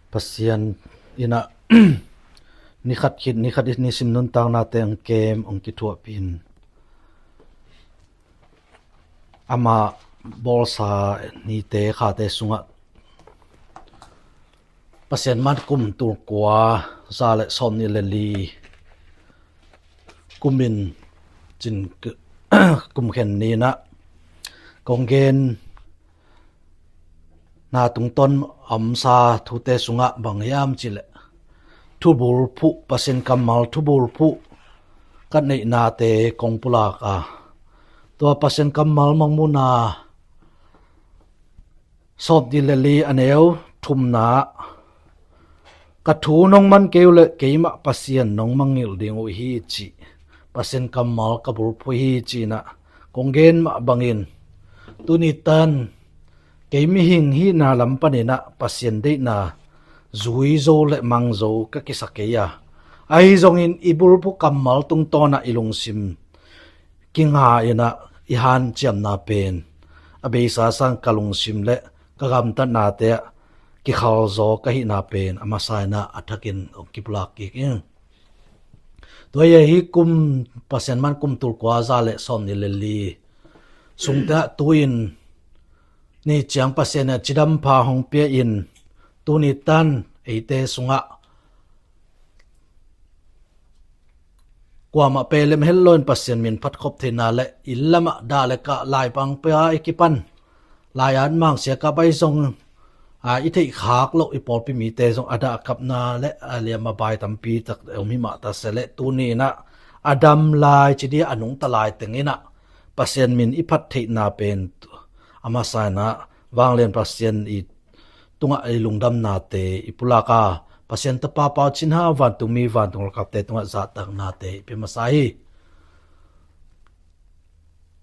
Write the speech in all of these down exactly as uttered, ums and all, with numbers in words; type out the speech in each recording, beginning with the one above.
Pasian in ah nikhat khit nikhat i nisim nuntaknate hong kem, hong kithuahpih in, amah bawlsa nite khate sungah Pasian man kum tulkua za le sawmnih le li kumin cin kum khen ni-in ah kong gen na tungtawn a omsa thute sungah bang hiam cih leh thubulphuh, Pasian kammal thubulphuh ka neihnate kong pulak a, tua Pasian kammal Mangmuhna sawmnih le li a neu thumna ah, ka thu nong man kei uh leh keimah Pasian nong mangngilh ding uh hi cih Pasian kammal ka bulphuh hi ci-in ah kong gen mah bangin, tuni tan kei mihing hihna lam panin ah Pasian deihna zui zo le mang zo ka kisa kei a, ahi zongin i bulphuh kammal tungtawn ah i lungsim kinga in ah i hanciamna pen a beisa sang ka lungsim le ka gamtatnate ah kikhalzaw ka hihna pen a masa in ah a thakin hong kipulak kik ing. Tua hi a, hih kum, Pasian man kum tulkua za le sawmnih le li sungte ah tu-in ni ciang Pasian in ah cidam pha hong pia in, tuni tan eite sungah kuamah pelem het loin Pasian min phatkhop theihna le inn lamah dah le kah, laipang pia i kipan, lai-at mangsia kap ahi zong, a, i theih khak loh i pawlpi mite zong a dah kapna le a liam a bai tampi tak om hi mah ta se leh, tuni in ah a dam lai ci dih a nungta lai teng in ah Pasian min i phat theihna pen a masa in ah vanglian Pasian i tungah i lungdamnate i pulak a, Pasian Tapa Pau Cin Hau vantungmi vantung galkapte tungah zahtaknate i pia masa hi.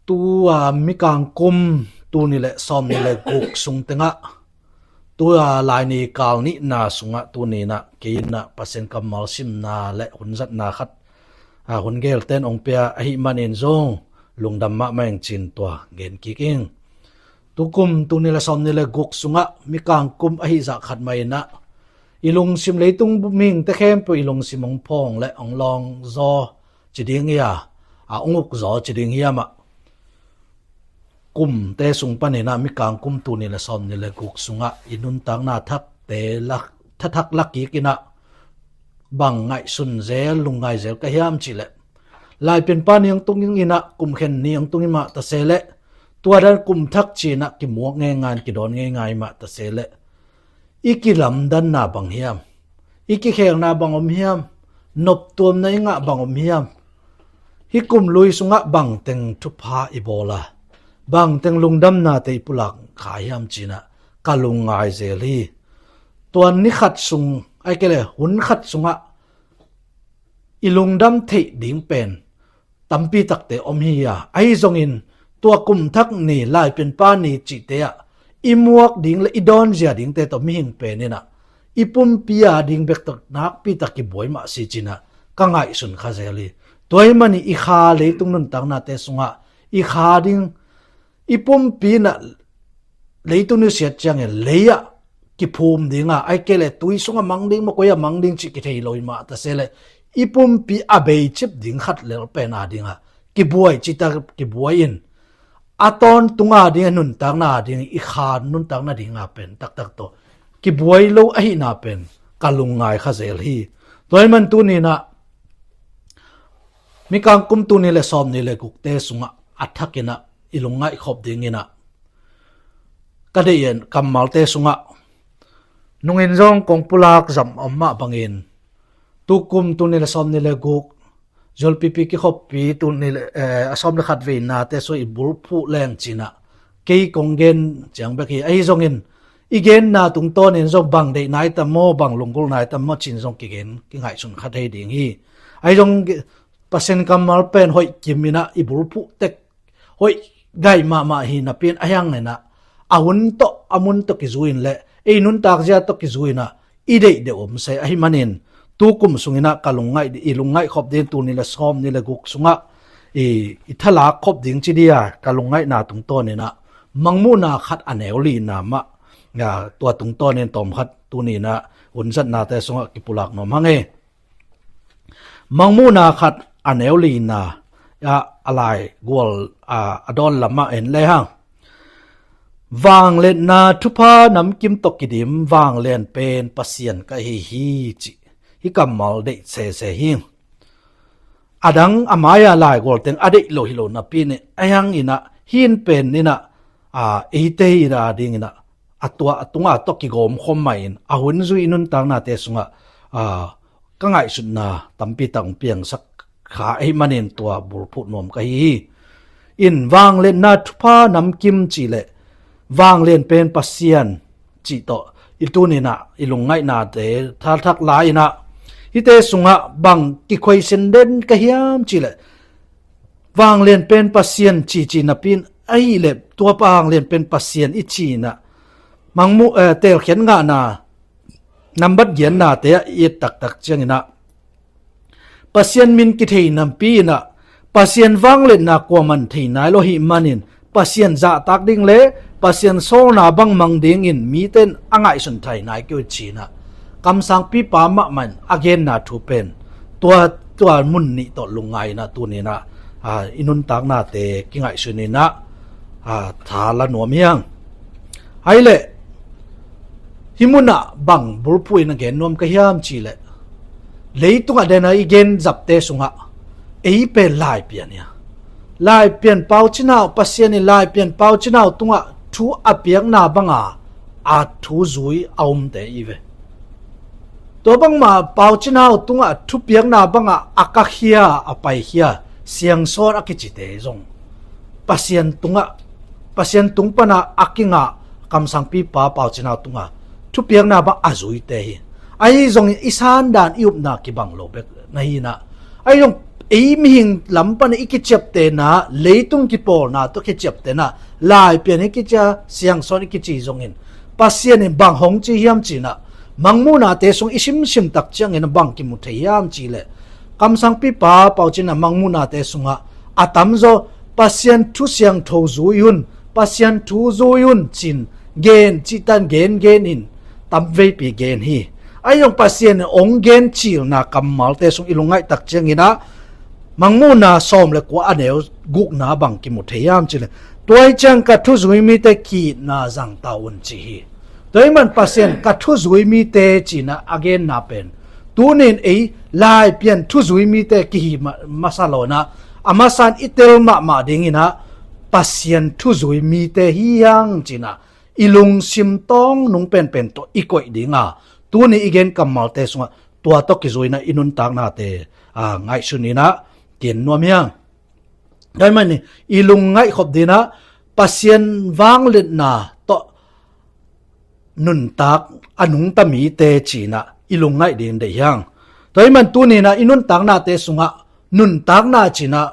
Tua mikang kum tul nih le sawmnih le guk sung tengah, tua Laini kal nihna sungah tuni in ah kei in ah Pasian kammal simna le hun zatna khat, a, hun gelten hong pia ahih manin zong lungdam mahmah ing ci-in tua gen kik ing. Tukum tul nih le sawmnih le guk sungah mikang kum ahih zah khat mah in ah i lungsim, leitung mihingte khempeuh i lungsim hong phawng le hong lawng zaw ci ding hi a, a, hong uk zaw ci ding hiam ah, kumte sung panin ah mikang kum tul nih le sawmnih le guk sungah i nuntakna thakte la, thathak la kik in ah bang ngaihsun zel, lungngai zel ka hiam cih leh, Laipianpa ni hong tung in ah kum khen ni hong tung hi mah ta se leh, tua dan kum thak ci-in ah kimuak ngeingai, kidawn ngeingai mah ta se leh, i kilamdanna bang hiam? I kikhelna bang om hiam? Noptuamna i ngah bang om hiam? Hih kum lui sungah bangteng thupha i bawl a, bangteng lungdamnate i pulak kha hiam ci-in ah ka lungngai zel hi. Tua ni khat sung, ahih kei leh hun khat sungah i lungdam theih ding pen tampi takte om hi a, ahi zongin tua kum thak ni, Laipianpa ni cihte ah i muak ding le i dawnzia dingte tawh mihing pen in ah i pumpi a ding bek tawh nakpi tak kibuai mah si ci-in ah ka ngaihsun kha zel hi. Tua ahih manin i kha, leitung nuntaknate sungah i kha ding, i pumpi in ah leitung nusiat ciangin lei ah kiphum ding a, ahih kei leh tui sungah mang ding maw, koi ah mang ding cih kithei lo hi mah ta se leh, i pumpi a beicip ding khat lel pen a ding ah kibuai cih tak kibuai in, a tawntung a ding, a nuntakna a ding, i kha nuntakna ding a pen taktak tawh kibuai lo ahihna pen ka lungngai kha zel hi. Tua ahih man tuni in ah mikang kum tul nih le sawmnih le gukte sungah a thak in ah i lungngaih khop ding in ah ka deih in, kammalte sungah nungin zong kong pulak zam om mah bangin, tukum tul nih le sawmnih le guk, Zulpipi kikhoppi tul nih le, eh, a sawm le khat veinate sung i bulphuh leng ci-in ah kei kong gen ciang bek hi. Ahi zongin i genna tungtawnin zong bang deih nai tam maw, bang lunggulh nai tam maw ci-in zong kigen, kingaihsun kha thei ding hi. Ahi zong Pasian kammal pen hoih kim in ah i bulphuh tek hoih gai mahmah hi napi in, a hiang in ah a hun tawh, a mun tawh kizui in le ei nuntak zia tawh kizui in ah i deih deuh om se. Ahih manin tukum sung in ah ka lungngaih, i lungngaih khop ding tul nih le sawmnih le guk sungah i, i thalak khop ding ci dih a, ka lungngaihna tungtawn in ah Mangmuhna khat a neu lina mah Tua tungtawnin tawmkhat tuninah hunzatnate sungah kipulak nuam hang e. Mangmuhna khat a neu lina ah a laigual a dawn lamah en lehang, vangliatna thupha namkim tawh kidim vanglian pen Pasian ka hi hi, cih hi kammal deih sese hi. A dang a mai-a laigual teng a deih lo hi lo napi nih a hiang inah hin pen inah eite hi ra dinginah a tua a tunga tawh kigawm khawm mah in a hun zui i nuntaknate sungah ka ngaihsutna tampi tak hong piangsak kha ahih manin tua bulphuh nuam ka hi hi. In vangliatna thupha namkim cih le vanglian pen Pasian cih tawh i tuninah i lungngaihnate thalthak lai-inah hihte sungah bang kikhuaisin den ka hiam cih le vanglian pen Pasian cici napi in ahih le tua vanglian pen Pasian i cinah mangmuh telkhiat ngahna nambat giatnate ah i et taktak cianginah Pasian min kithei nampi inah Pasian vangliatna kuaman thei nai lo hih manin Pasian zahtak ding le Pasian sawlna bangmang dingin mite in a ngaihsun thai nai kei uh cinah kamsangpipa mahmah in a genna thu pen tua tua mun nih tawh lungngai inah tuninah i nuntaknate kingaihsun inah tha la nuam hiang. Ahi leh hih munah bang bulphuh in a gen nuam ka hiam cih leh leitungah dena i gen zapte sungah ei pen laipian hi a, laipian paucinau Pasian in laipian paucinau tungah thu a piakna banga a thu zui a umte i ve. Tua bangmah paucinau tungah thupiakna bangah a kakhia a paikhia siangsawn a kicite zong Pasian tungah Pasian tung pana a kingah kamsangpipa paucinau tungah thupiakna bang a zuite hi. Ahi zongin i sandan i upna kibang lo bek na hinah ahi zong ei mihing lam pana i kiciaptena leitung kipawlna tawh kiciaptena laipian i kicia siangsawn i kici zongin Pasian in bang hong ci hiam cinah mangmuhnate sung i simsim tak ciangin bang kimu thei hiam cih leh kamsangpipa paucinah mangmuhnate sungah a tamzaw Pasian thu siangtho zui un, Pasian thu zui un cin gen cihtan gen gen in tamveipi gen hi. Ahi zong Pasian in ong gen cilna kammalte sung i lungngaih tak cianginah mangmuhna sawm le kua a neu gukna bang kimu thei hiam cih leh tua hi ciang ka thuzui mite ki-itna zangta un ci hi. Tua hi man Pasian ka thuzui mite cinah a genna pen tunin ei laipian thuzui mite kihi masa lo inah a masan i tel mahmah dinginah Pasian thuzui mite hi hiang cinah i lungsim tawng nung penpen tawh i koih dinga tuni i gen kammalte sungah tua tawh kizuina i nuntaknate ngaihsun inah kin nuam hiang. Tua hi man i lungngaih khop dinah Pasian vangliatna tawh nuntak a nungta mite cinah i lungngaih ding deih hiang. Tua hi man tuninah i nuntaknate sungah nuntakna cinah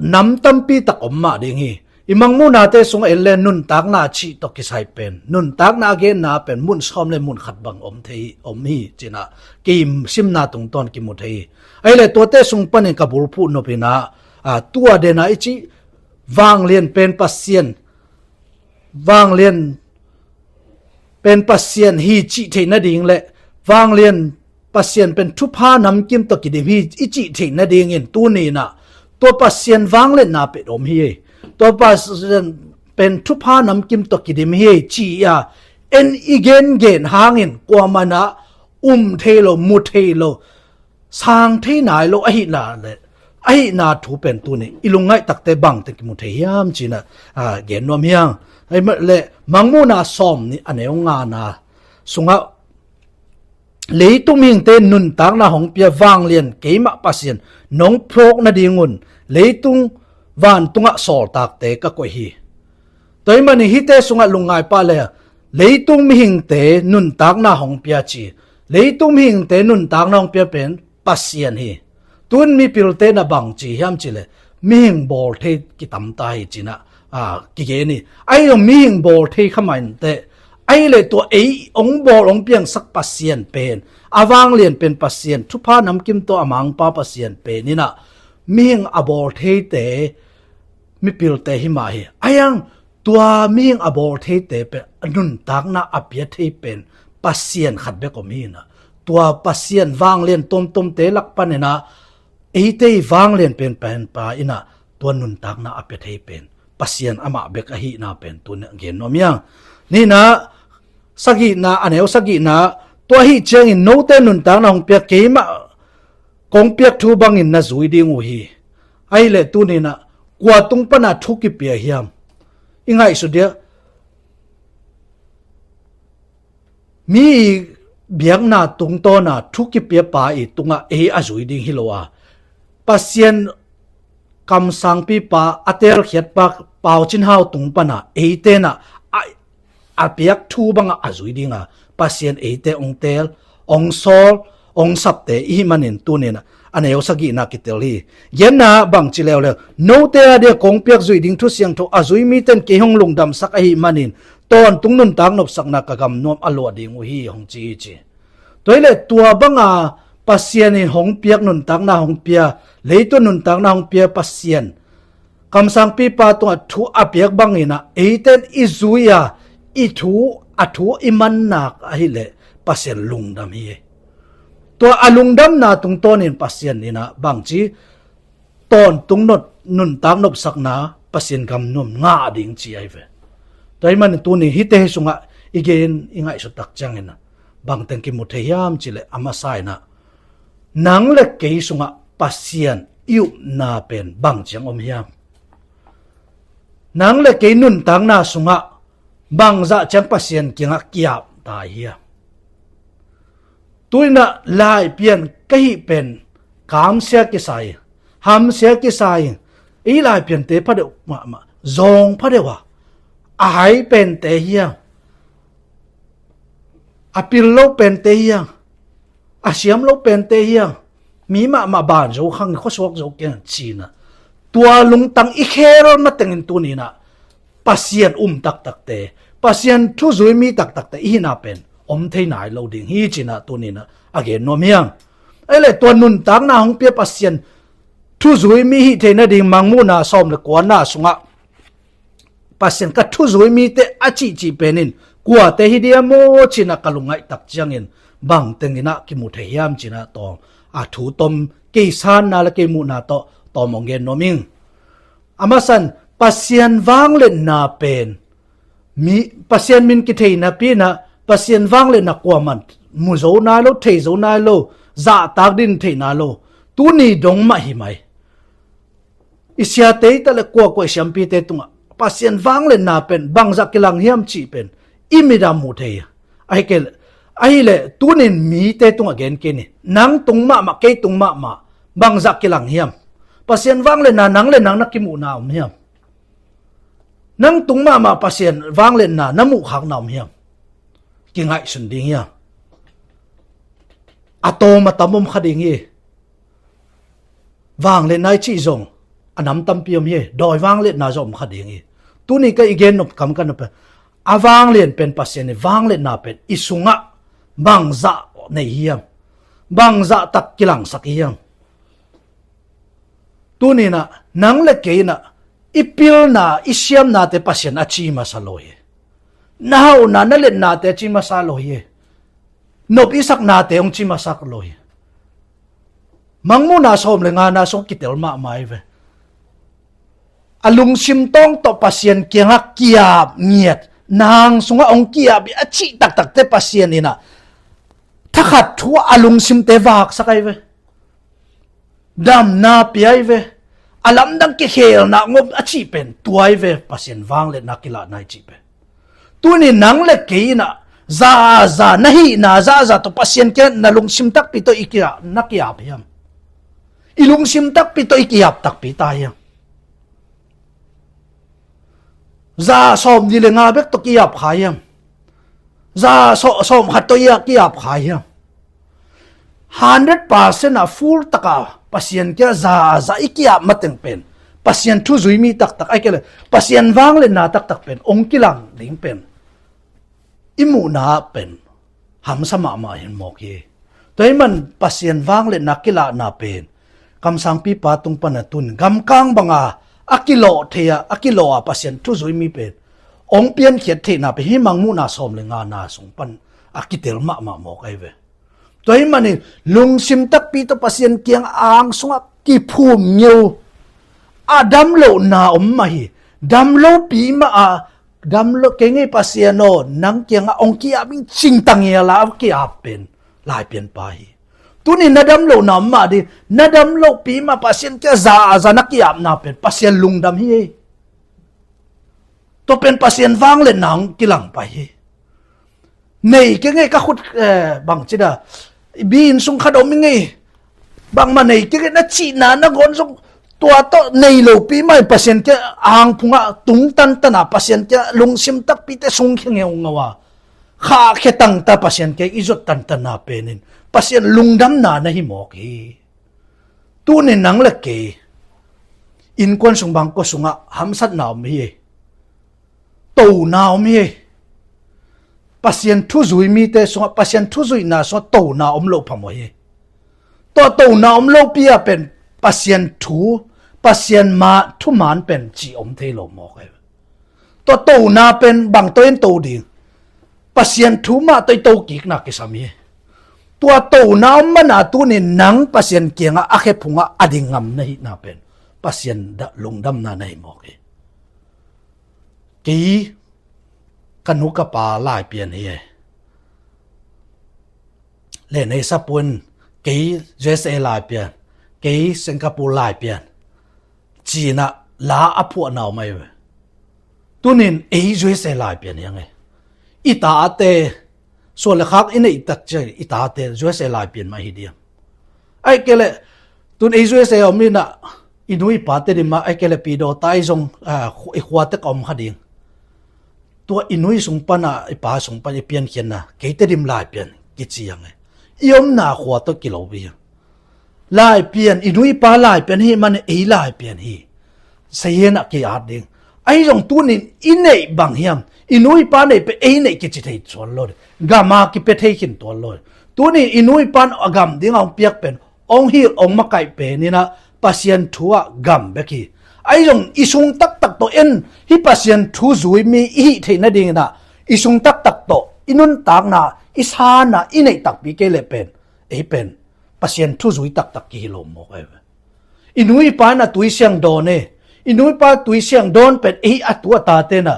nam tampi tak om mah ding hi. I mangmuhnate sungah en le nuntakna cih tawh kisai pen nuntakna a genna pen mun sawm le mun khat bang om thei om hi cinah kei simna tungtawn kimu thei hi. Ahi le tuate sung panin ka bulphuh nopinah tua dena i cih vanglian pen Pasian vanglian pen Pasian hi cih theih nading le vanglian Pasian pen thupha namkim tawh kidim hi i cih theih nadingin tuninah tua Pasian vangliatna pet om hi. Tua Pasian pen thupha namkim tawh kidim hi ci-a en i gengen hangin kuamanah um thei lo mu thei lo sang thei nai lo ahihna le ahihna thu pen tuni i lungngaih takte bangte kimu thei hiam cinah gen nuam hiang. Ahi le mangmuhna sawm nih a neu ngana sungah leitung mihingte nuntakna hong pia vanglian keimah Pasian nong phawk nadingun leitung vantungah sawltakte ka koih hi. Tua hi manin hihte sungah lungngai pah le leitung mihingte nuntakna hong pia ci leitung mihingte nuntakna hong pia pen Pasian hi. Tun mipilte na bang ci hiam cih leh mihing bawl thei kitamta hi cinah kigen hi. Ahi zong mihing bawl thei kha mah inteh ahi leh tua ei hong bawl hong piangsak Pasian pen a vanglian pen Pasian thupha namkim tawh a mangpa Pasian pen inah mihing a bawl theite mipilte hi mah hi. Ahi zong Tua mihing a bawl theite pen, a nuntakna a pia thei pen Pasian khat bek om hi inah, tua Pasian vanglian tuamtuamte lak paninah eite i vanglian pen pen pa inah tua nuntakna a pia thei pen Pasian amah bek ahihna pen tuni a gen nuam hiang. Ninah sagihna, a neu sagihna, tua ahi ciangin note nuntakna hong pia keimah kong piak thu bangin na zui ding uh hi. Ahileh tuninah kua tung pana thu kipia hiam? I ngaihsut dia, mi i biakna tungtawna thu kipia pa i tungah ei a zui ding hi lo a, Pasian kamsangpipa a teelkhiatpa Pau Cin Hau tung pana eitenah a, a piak thu bangah a zui dinga Pasian eite ong teel, ong sawl, ong sapte ihi manin tuninah a neu sagihna kitel hi. Genna bangci leuleu, note a dia kong piak zuih ding thu siangtho a zui miten kei hong lungdamsak ahi manin tawntung nuntak nopsakna ka gamnuam a luah ding uh hi hong ci hi ci. Tua hileh tua banga Pasian in hong piak nuntakna hong pia, leitung nuntakna hong pia Pasian kamsangpipa tungah thu a piak banginah eiten i zui a, i thu, a thu i mannak ahileh Pasian lungdam hi. Tua a lungdamna tungtawnin Pasian inah bangci tawntung nuntak nopsakna Pasian gamnuam ngah ding ci ahi ve. Tua hi manin tuni hite sungah i gen i ngaihsut tak ciangin bangteng kimu thei hiam cileh a masa inah nang le kei sungah Pasian i upna pen bang ciang om hiam? Nang le kei nuntakna sungah bangzah ciang Pasian kiangah kiap ta hiam? Tuinah laipian ka hih pen kamsia kisai, hamsia kisai, ei laipiante phadeuh mahmah, zawng phadeuh a, a hai pente hiam? A pil lo pente hiang, a siam lo pente hiang, mi mahmah ban zo khang, khuasuak zo kiang cinah tua lungtang i khel matengin tuninah Pasian um taktakte, Pasian thuzui mi taktakte i hihna pen om thei nai lo ding hi cinah tuninah a gen nuam hiang. Ahileh tua nuntakna hong pia Pasian thuzui mi hih theih nading Mangmuhna sawm le kuana sungah Pasian ka thuzui mite a cihcih penin kuate hi dia maw cinah ka lungngaih tak ciangin bangtenginah kimu thei hiam cinah tawm a thu tom, kei sanna le kei muhna tawh tawm hong gen nuam ing. A masan Pasian vangliatna pen mi, Pasian min kithei napi inah Pasian vangliatna kuaman mu zo nai lo, thei zo nai lo, zahtak din thei nai lo. Tuni dong mah hi mai. I siate i ta le kuakua i siampite tungah Pasian vangliatna pen bangzah kilang hiam cih pen i mit a mu thei. Ahi kei le, ahileh tunin mite tungah gen kei ni. Nang tung mahmah, kei tung mahmah bangzah kilang hiam? Pasian vangliatna nang le nang na kimuhna om hiam? Nang tung mahmah Pasian vangliatna na muhkhakna om hiam? Kingaihsun ding hiam? A tawm a tam om kha ding hi. Vangliatna i cih zong a nam tampi om hi. Dawi vangliatna zong om kha ding hi. Tuni ka i gen nop kam ka nop pen a vanglian pen Pasian i vangliatna pen i sungah bangzah nei hiam? Bangzah tak kilangsak hiam? Tuninah nang le kei inah i pilna i siamnate Pasian a ci masa lo hi. Na hauhna na liatnate a ci masa lo hi. Nop i saknate hong ci masak lo hi. Mangmuhna sawm le ngana sung kitel mahmah hi ve. A lungsim tawng tawh Pasian kiangah kiap ngiat, nang sungah hong kiap hi a cih taktakte Pasian inah thakhat thu a lungsimte vaksak ahi ve. Damna pia ahi ve. A lamdang kikhelna ngop a cih pen tua ahi ve, Pasian vangliatna kilahna i cih pen. Tuni nang le kei inah zaza na hihna zaza tawh Pasian kiangah na lungsim takpi tawh i kiap, na kiap hiam? I lungsim takpi tawh i kiap takpi ta hiam? Za sawm nih le nga bek tawh kiap kha hiam? Za sawm khat tawh i kiap kha hiam? Hundred percent a full taka Pasian kia za za i kiap mateng pen Pasian thuzui mi taktak ahi kei le Pasian vangliatna taktak pen ong kilang ding pen i muhna pen hamsa mahmah hin mawk hi. Tua hi man Pasian vangliatna kilahna pen kamsangpipa tung pana tun gamkang banga a kilawh thei a, a kilawh a Pasian thuzui mi pen hong piankhiat theihna pen hih Mangmuhna sawm le ngana sung pan a kitel mahmah mawk ahi ve. Tua ahih manin lungsim takpi tawh Pasian kiang ang sungah kiphum ngeu a damlohna om mah hi. Damlopi mah a damlo kei ngei Pasian aw, nang kiangah hong ki-ap ing cingtang hi a la a ki-ap pen Laipianpa hi. Tuni na damlohna om mah ding, na damlopi mah Pasian kiang za a za na ki-apna pen Pasian lungdam hi. Tua pen Pasian vangliatna hong kilang pai hi. Nei kei ngei ka khut, eh, bangci da, bi inn sung khat om i ngei, bangmah nei kei ngei na cihna nangawn zong tua tawh nei lopi mah in Pasian kiang ang phungah tung tantan a, Pasian kiang lungsim takpi tawh sungkhia ngeungau a, khahkhia tangtang Pasian kiang i zot tantanna pen in Pasian lungdamna na hi mawk hi. Tuni nang le kei innkuan sung bangkua sungah hamsatna om hi. Tona om hi. Pasian thu zui mite sungah, Pasian thu zuihna sungah tona om loh phamawh hi. Tua tona om lopi a pen Pasian thu, Pasian ma thuman pen ci om thei lo mawk hi. Tua tona pen bang tawh in to ding? Pasian thu mah tawh i to kikna kisam hi. Tua tona om mana tuni nang Pasian kiangah a khe phungah a ding ngam na hihna pen Pasian dah lungdamna na hi mawk hi. Kei ka nu ka pa Laipian hi. Le nei sapun kei U S A Laipian, kei Singapore Laipian. Cina la a phuahna om ahi ve. Tunin ei U S A Laipian hi ang e. I tate suan le khak i neih tak ciang i tate U S A Laipian mah hi diam? Ai kei le tun ei U S A om inah i nu i pa Tedim mah ai kei le Pidawta i zong, ah, khu-, i khua tek a om kha ding. Tua i nu i sung pana, i pa sung pana i piankhiatna kei Tedim Laipian kici ang e. I omna khua tawh kilo hi. Laipian, i nu i pa Laipian hi man ei Laipian hi. Sahianah kei at ding. Ahi zong tunin i neih bang hiam? I nu i pa neih pen ei neih kici thei tuan lo ding. Gam a kipia thei khin tuan lo ding. Tunin i nu i pan a gam dingah hong piak pen, hong hilh hong makaih pen inah Pasian thu ah gam bek hi. Ahi zong i sung taktak tawh en hih Pasian thu zui mi i hih theih nadinginah i sung taktak tawh i nuntakna, i sanna, i neih takpi kei leh pen ei pen Pasian thu zui taktak kihi lo mawk ahi ve. I nu i pa in a tui siang dawn e. I nu i pa tui siang dawn pen ei a tu a tate na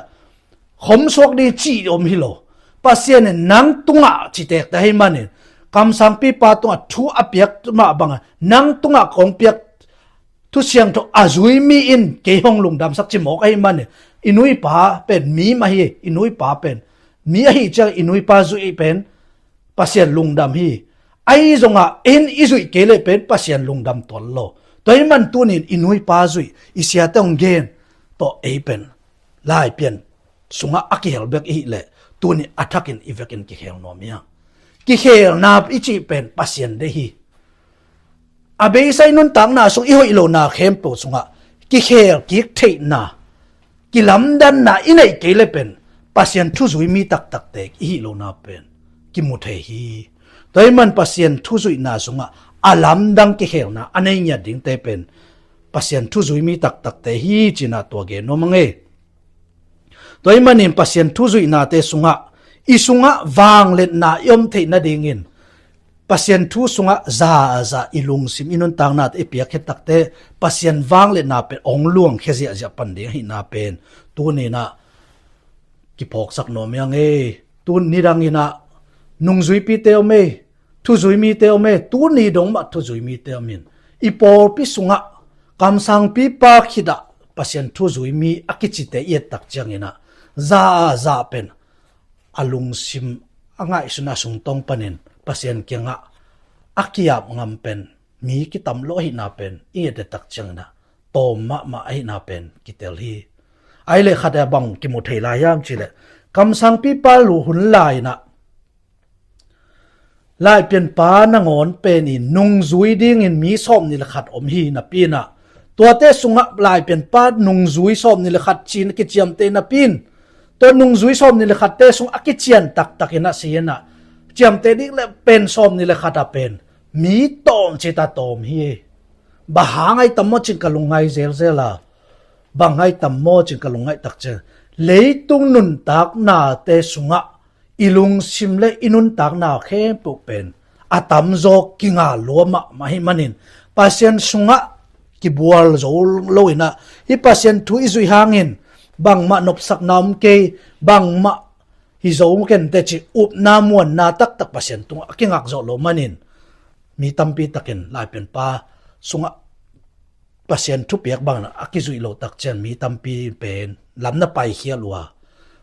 khom suak ding cih om hi lo. Pasian in nang tungah citek ta hi manin kamsangpipa tungah thu a piak mah bangah nang tungah kong piak thu siangtho a zui mi in kei hong lungdamsak ci mawk ahi manin i nu i pa pen mi mah hi. I nu i pa pen mi ahi ciang i nu i pa zuih pen Pasian lungdam hi. Ahi zongah en i zuih kei leh pen Pasian lungdam tuan lo. Tua hi man tunin i nu i pa zuih, i siate hong gen tawh ei pen Laipian sungah a kihel bek i hih leh tunin a thakin i vekin kikhel nuam hi ang. Kikhelna i cih pen Pasian deih hi. A beisa i nuntakna sung i hoih lona khempeuh sungah kikhel kik theihna, kilamdanna i neih kei le pen Pasian thu zui mi taktakte i hih lona pen kimu thei hi. Tua hi man Pasian thu zuihna sungah a lamdang kikhelna a nei ngiat dingte pen Pasian thu zui mi taktakte hi cinah tua gen nuam ang e. Tua hi manin Pasian thu zuihnate sungah i sungah vangliatna i om theih nadingin Pasian thu sungah za a za i lungsim i nuntaknate i piakkhiat takte Pasian vangliatna pen hong luangkhia ziahziah pan ding ahihna pen tuninah kiphawksak nuam hi ang e. Tun nidanginah nungzuipite om e, thuzui mite om e, tuni dong mah thuzui mite om in i pawlpi sungah kamsangpipa khitah Pasian thuzui mi a kicite i ettak cianginah za a za pen a lungsim a ngaihsun a sungtawng panin Pasian kiangah a kiap ngam pen mi kitam lo ahihna pen i et ettak cianginah tawm mahmah ahihna pen kitel hi. Ai le khat a bang kimu thei lai hiam cileh kamsangpipa lu hun lai-inah Laipianpa nangawn pen i nungzui dingin mi sawmnih le khat om hi napi inah tuate sungah Laipianpa nungzui sawmnih le khat cin kiciamteh napi in tua nungzui sawmnih le khatte sung a kician taktakinah si inah ciamteh ding le pen sawmnih le khat a pen mi tawmcita tawm hi. Bang hang ai tam maw cin ka lungngai zelzel a, bang ai tam maw cin ka lungngaih takciang leitung nuntaknate sungah i lungsim le i nuntakna khempeuh pen a tamzaw kinga lua mahmah ahih manin, Pasian sungah kibual zo lo inah, hih Pasian thu i zuih hangin bangmah nopsakna om kei, bangmah hi zo kenteh cih upna muanna taktak Pasian tungah a kingak zawh lo manin, mi tampi takin Laipianpa sungah Pasian thupiak bangin a kizuih lo tak ciang mi tampi pen lam na paikhial uh a,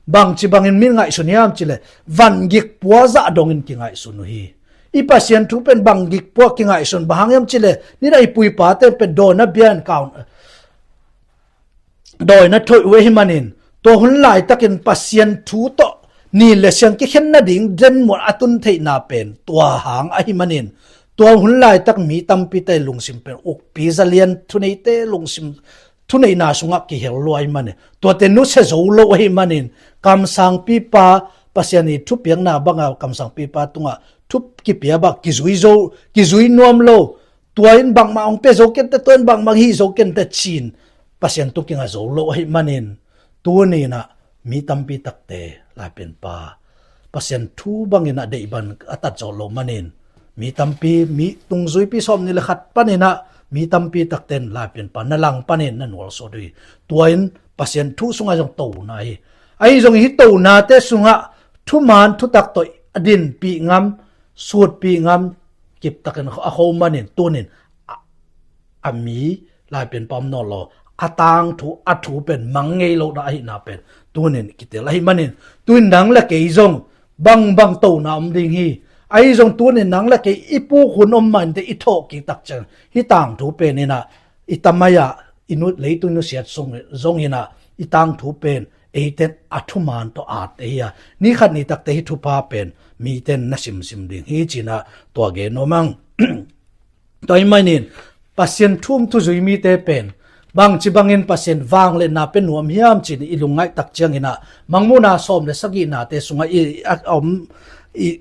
bangci bangin mi ngaihsun hiam cileh, vangik pua zah dongin kingaihsun uh hi. I Pasian thu pen vangik pua kingaihsun, bang hang hiam cileh, nidang i puipate pen dawina bian kaun dawina thoih uh ahih manin, tua hun laitakin Pasian thu tawh ni le siang kikhen nading denmuan a tun theihna pen tua hang ahih manin, tua hun laitak mi tampite lungsim pen ukpi zalian thuneite lungsim, thuneihna sungah kihel lua ahih manin, tuate nusia zo lo ahih manin, kamsangpipa, Pasian i thupiakna banga kamsangpipa tungah thu kipia bang kizui zo, kizui nuam lo, tua in bangmah hong pia zo kenteh, tua in bangmah hong hih zo kenteh ci-in Pasian tung kinga zo lo ahih manin, tuni inah mi tampi takte Laipianpa Pasian thu bangin a deih bang a tat zawh lo manin, mi tampi, mi tungzuipi sawmnih le khat paninah mi tampi takten Laipianpa na lang panin na nualsuat uh hi. Tua in Pasian thu sungah zong tona hi. Ahi zong hih tonate sungah thuman thutak tawh a dinpih ngam, sutpih ngam kiptakin a kho manin, tunin a, a mi Laipianpa om nawn lo, a tangthu, a thu pen mang ngei lo dah ahihna pen tunin kitel ahih manin, tuin nang le kei zong bangbang tona om ding hi. Ahi zong tunin nang le kei i puk hun om mah inteh i thawh kik tak ciang hih tangthu pen inah i tamai ah i nu, leitung nusiat sung zong inah i tangthu pen eiten a thuman tawh atte hi a, ni khat ni takte hih thupha pen miten na simsim ding hi cinah tua gen nuam ang. Tua ahih manin Pasian thu um thuzui mite pen bangci bangin Pasian vangliatna pia nuam hiam cin i lungngaih tak cianginah Mangmuhna sawm le sagihnate sungah i, a, om, i,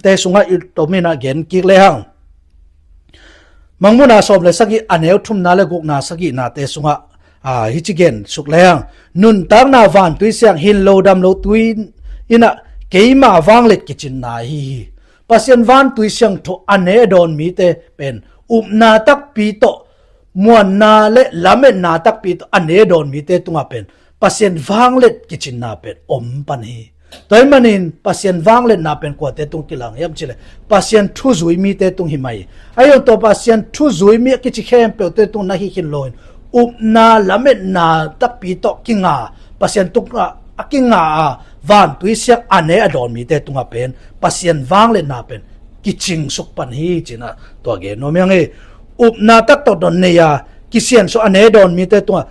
te sungah i tominah gen kik lehang. Mangmuhna sawm le sagih a neu thumna le gukna sagihnate sungah, a, hici gen suk lehang. Nuntakna vantui siang hin lo dam lo tui inah keima vanglet kicinna hi hi. Pasian vantui siangtho a ne a dawn mite pen upna takpi tawh, muanna le lametna takpi tawh a ne a dawn mite tungah pen Pasian vanglet kicinna pen om pan hi. Tua ahih manin Pasian vangletna pen kuate tung kilang hiam cileh, Pasian thuzui mite tung hi mai. Ahi zong tua Pasian thuzui mi a kici khempeuhte tung na hi khin loin, upna lametna takpi tawh kinga, Pasian tungah a kinga a vantui siang a ne a dawn mite tungah pen Pasian vangletna pen kicingsuk pan hi cinah tua gen nuam hi ang hi. Upna taktak dawn nei a kisiansuah a ne dawn mite tungah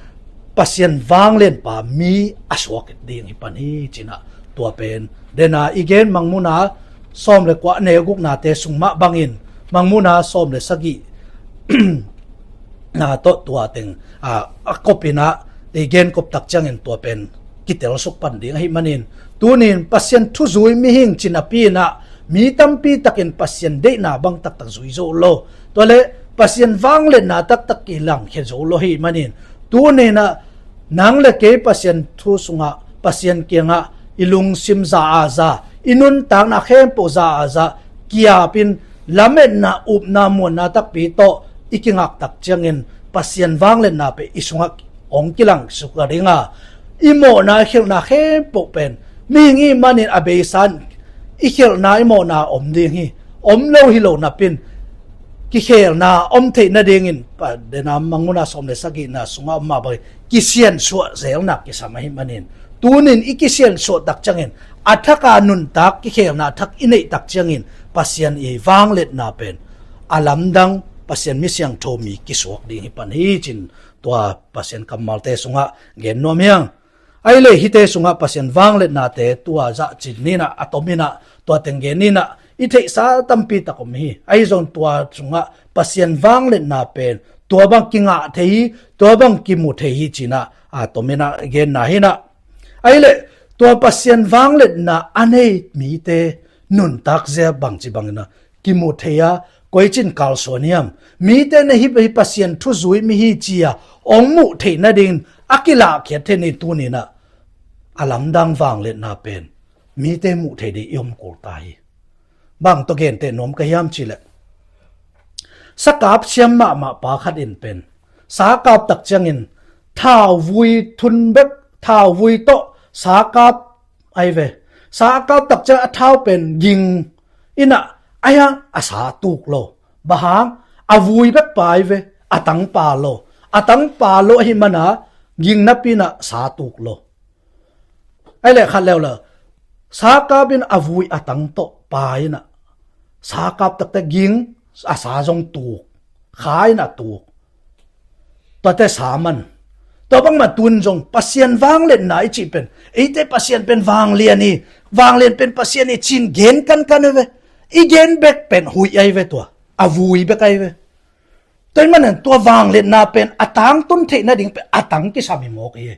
Pasian vanglianpa mi a suak ding hi pan hi cinah tua pen dena i gen Mangmuhna sawm le kua a neu guknate sung mah bangin Mangmuhna sawm le sagih na tawh tua teng, a, a kopinah i gen kop tak ciangin tua pen kitelsuk pan ding ahih manin, tunin Pasian thuzui mihing ci napi inah mi tampi takin Pasian deihna bang taktak zui zo lo. Tua le Pasian vangliatna taktak kilangkhia zo lo ahih manin, tuninah nang le kei Pasian thu sungah, Pasian kiangah i lungsim za a za, i nuntakna khempeuh za a za, kiapin lametna, upna, muanna takpi tawh i kingak tak ciangin Pasian vangliatna pen i sungah hong kilangsuk a ding a, i mawhna i khelhna khempeuh pen mihing i hih manin a beisa in i khelhna i mawhna om ding hi. Om lo hi lo napin kikhelna om theih nadingin pa dena Mangmuhna sawm le sagihna sungah om mah bangin kisiansuah zelna kisam ahih manin, tunin i kisiansuah tak ciangin a thak a nuntak kikhelna a thak i neih tak ciangin Pasian i vangliatna pen a lamdang Pasian mi siangtho mi kisuak ding hi pan hi cin tua Pasian kammalte sungah gen nuam hi ang. Ahi le hihte sungah Pasian vangliatnate tua zah cin ninah a tominah tua teng gen ninah i theihsa tampi tak om hi. Ahi zong tua sungah Pasian vangliatna pen tua bang kingah thei hi, tua bang kimu thei hi cinah a tominah genna hinah. Ahi le tua Pasian vangliatna a nei mite nuntak zia bangci banginah kimu thei a, koicin kalsuan hiam? Mite na hih, hih Pasian thuzui mi hi ci-a hong muh theih nadingin a kilahkhiat theih ni tuninah a lamdang vangliatna pen mite muh thei ding i om kul ta hi. Bang tawh genteh nuam ka hiam cih leh, sakap siam mahmah pa khat in pen sakap tak ciangin thauvui thun bek, thauvui tawh sakap ahi ve. Sakap tak ciang a thau pen ging in ah, ahi hang a sa tuk lo. Bang hang? A vui bek pa ahi ve, a tang pa lo. A tang pa lo ahih manin ging napi in ah sa tuk lo. Ahi leh khat leu leh sakap in a vui a tang tawh pa in ah sakap takte ging, a sa zong tuk, kha in ah tuk. Tuate sa man. Tua bangmah tun zong Pasian vangliatna i cih pen, eite Pasian pen vanglian hi, vanglian pen Pasian hi ci-in gen kankan ahi ve. I gen bek pen huih ahi ve tua, a vui bek ahi ve. Tua ahih manin tua vangliatna pen a tangtun theih nading pen a tang kisam hi mawk hi.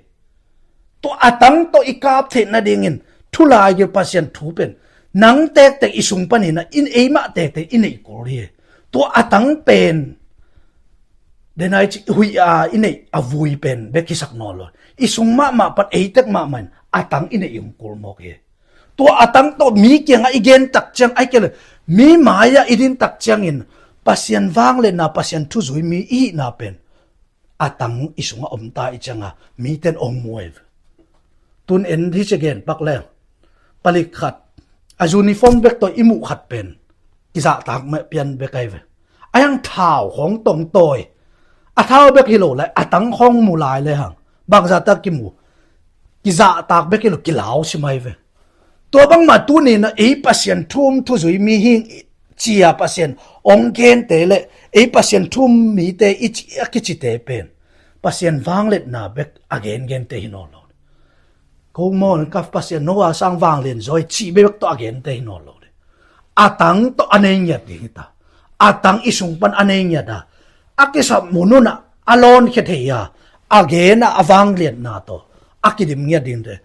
Tua a tang tawh i kap theih nadingin thu laigil Pasian thu pen nang tektek i sung panin ah, in eimah tektek i neih kul hi. Tua a tang pen denai ci huih a i neih a vui pen bek hisak nawn lo. I sung mahmah pan ei tek mahmah in a tang i neih i hong kul mawk hi. Tua a tang tawh mi kiangah i gen tak ciang, ahih kei leh mi mai-ah i din tak ciangin Pasian vangliatna, Pasian thuzui mi i hihna pen a tang i sungah om ta i cianga mite in hong mu ahi ve. Tun en hi ci gen pak leng, palik khat a uniform bek tawh i muh khat pen kizahtak mah pian bek ahi ve. Ahi hang thau khawng tawh tawi, a thau bek hi lo lai, a tang khawng mu lai lehang bangzah tak kimu? Kizahtak bek hi lo, kilau sim ahi ve. Tua bangmah tuni-in ah ei Pasian thu um thuzui mi hi ing ci-a Pasian hong gente leh ei Pasian thu um mite i ci, a kicite pen Pasian vangliatna bek a gengente hi nawn lo. Ko maw, ka Pasian no a sang vanglian zaw hi cih bek tawh a gente hi nawn lo. A tang tawh a nei ngiat ding hi ta. A tang i sung pan a nei ngiat a, a kisap mun un ah a lawnkhia thei a, a gen a, a vangliatna tawh a kidim ngiat dingte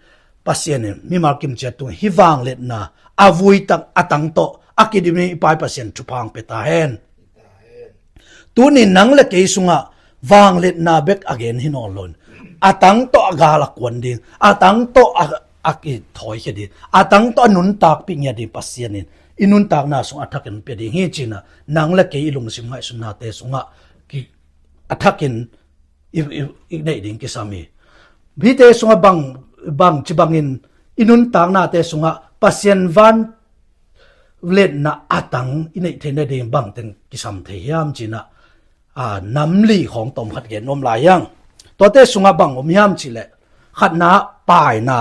Pasian in mimal kimciat tung hih vangliatna a vui tak a tang tawh a kidim ding i Pa i Pasian thupha hong pia ta hen. Tuni nang le kei sungah vangliatna bek a gen hi nawn lo in, a tang tawh a gal a kuan ding, a tang tawh a, a kithawikhia ding, a tang tawh a nuntakpih ngiat ding Pasian in i nuntakna sungah a thakin pia ding hi ci-in ah nang le kei i lungsim ngaihsutnate sungah ki, a thakin i, i, i neih ding kisam hi. Mite sungah bang, bangci bangin i nuntaknate sungah Pasian vangliatna a tang i neih theih nading bangteng kisam thei hiam ci-in ah, a, nam li khawng tawm khat gen nuam lai hang. Tuate sungah bang om hiam cih leh, khatna, paina.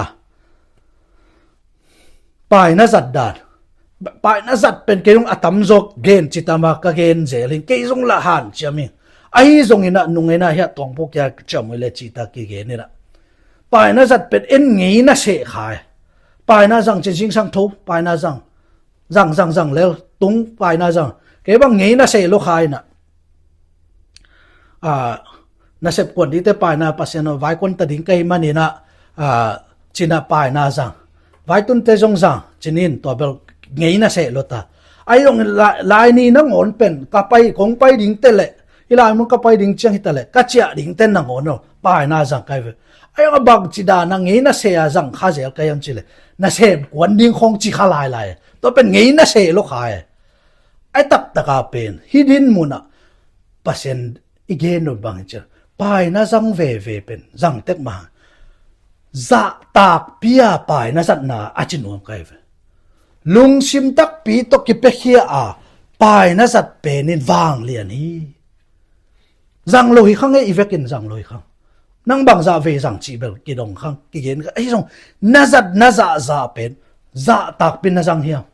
Paina zat dan. Paina zat pen kei zong a tamzaw gen ci tam a, ka gen zel hi ing, kei zong lah hanciam ing. Ahi zongin ah nung in ah hiah tuang pawh kia ciam uh le cih ta kigen in ah, paina zat pen en ngeina seh kha hi. Paina zang ci, zingsang tho paina zang, zang, zang, zang lel tung paina zang. Kei bang ngeina seh lo kha in ah, a, nasep kuan dingte paina, Pasian aw, vai kuan ta ding ka hih manin ah, a, ci-in ah paina zang. Vai tunte zong zang ci-in, tua bel ngeina seh lo ta. Ahi zongin lai, lai ni nangawn pen ka pai, kong pai dingte leh, hih lai mun ka pai ding ciang hi ta leh, ka ciah dingte nangawn aw paina zang ka hi ve. Ahi zongin bangci dan a ngeina seh a zang kha zel ka hiam cih leh, nasem kuan ding khawng ci kha lailai. Tua pen ngeina seh lo kha hi. A taktak a pen hih dinmun ah Pasian i gen uh bang hi ci a, paina zang veve pen zang tek mah, zahtakpi a paina zatna a ci nuam ka hi ve. Lungsim takpi tawh kipiakhia a paina zat pen in vanglian hi. Zang lo hi khang e, i vekin zang lo hi khang. Nang bangzah vei zang cih bel kidong khang, kigen khang. Ahi zong na zat, na zahzah pen zahtakpi na zang hiam?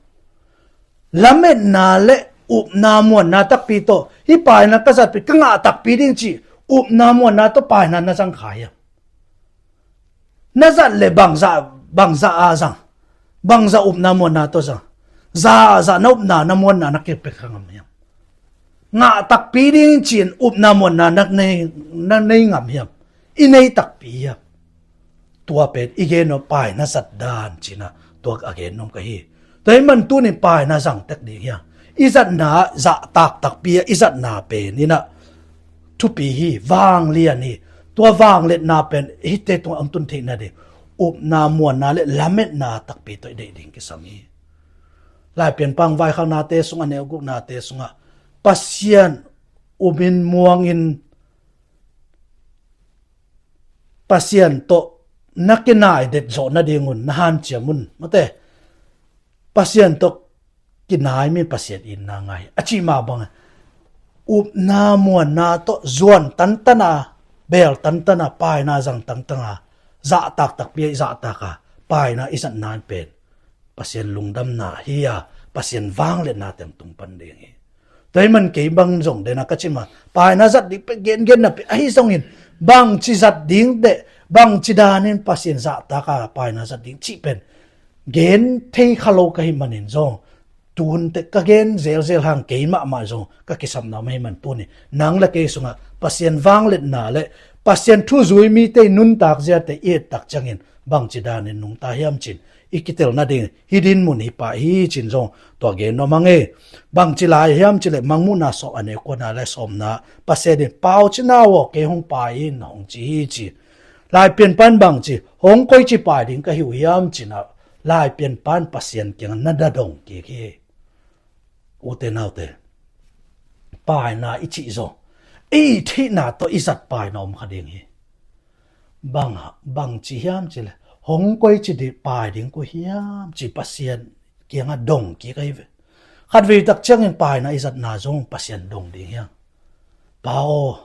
Lametna le upna muanna takpi tawh hih paina ka zatpi, ka ngah takpi ding cih upna muanna tawh paina na zang kha hiam? Na zat le bangzah, bangzah a zang, bangzah upna muanna tawh zang, zahzah na upna na muanna na kepek kha ngam hiam? Ngah takpi ding ci-in upna muanna na nei, na nei ngam hiam? I nei takpi hiam? Tua pen i gen uh paina zat dan ci-in ah tua a gen nuam ka hi. Tua ahih man tuni paina zang tek ding hiam? I zatna zahtak takpi a i zatna pen in ah thupi hi, vanglian hi. Tua vangliatna pen hihte tungah hong tun theih nading upna, muanna le lametna takpi tawh i deih ding kisam hi. Laipianpa in vaikhaknate sungah, neuguknate sungah Pasian umin muangin Pasian tawh na kinai det zawh nadingun na hanciam un, mate. Pasian tawh kinai mi Pasian itna ngah hi a cih mah bangin upna muanna tawh zuan tantana, beel tantana, paina zang tantana, zahtak takpi a i zahtaka paina i zatna in pen Pasian lungdamna hi a, Pasian vangliatna teng tung pan ding hi. Tua ahih man kei bang zong dena ka cih mah, paina zat ding pen gengenna pen ahi zongin, bangci zat ding teh, bangci danin Pasian zahtaka paina zat ding cih pen gen thei kha lo ka hih manin zong, tun teh ka gen zelzel hang kei mahmah zong ka kisapna om ahih man tuni nang le kei sungah Pasian vangliatna le Pasian thuzui mite nuntak ziate i et tak ciangin bangci danin nungta hiam cin i kitel nading hih dinmun hi pah hi cin zong tua gen nuam hang e. Bangci lai hiam cih leh Mangmuhna sawm, a neu kuana le sawmna, Pasian in, "Paucin au aw, kei hong pai in," hong ci hi ci. Laipianpa in bangci, "Hong koici pai ding ka hi uh hiam?" cin ah, Laipianpa in Pasian kiangah na dong kik hi. Ute naute, paina i cih zong i theihna tawh i zat paina om kha ding hi. Bang, bangci hiam cih leh, "Hong koici ding, pai ding koi hiam?" ci Pasian kiangah dong kik ahi ve. Khatvei tak ciangin paina i zatna zong Pasian dong ding hi hang. "Pa aw,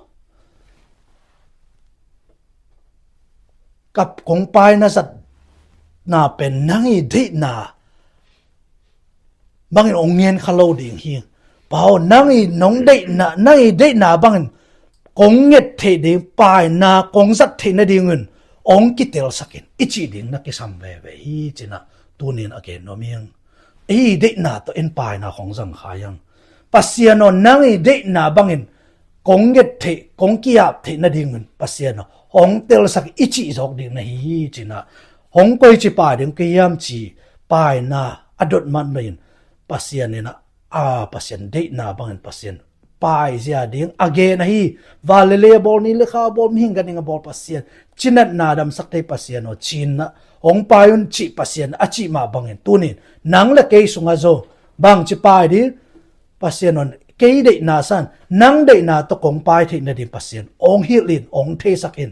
ka kong paina zatna pen nang i deihna bangin hong ngen kha lo ding hi. Pa aw, nang i nong deihna, nang i deihna bangin kong nget theih ding, paina kong zat theih nadingin hong kitelsak in," i cih ding na kisam veve hi cin ah tunin a gen nuam hi hang. I deihna tawh in paina kong zang kha hi hang. "Pasian aw, nang i deihna bangin kong nget theih, kong ki-ap theih nadingin Pasian aw, hong telsak in," i cih zawk ding na hi hi cin ah, "Hong koici pai ding ka hiam?" ci paina a dot mat loin Pasian in ah, a, Pasian deihna bangin Pasian paizia ding a gen ahi. Van le lei a bawl, ni le kha a bawl, mihing ganhing a bawl Pasian, cinatna damsak thei Pasian aw, cin ah, "Hong pai un," cih Pasian a cih mah bangin tunin nang le kei sungah zong bangci pai ding, "Pasian aw, kei deihna san, nang deihna tawh kong pai theih nading Pasian hong hilh in, hong theisak in,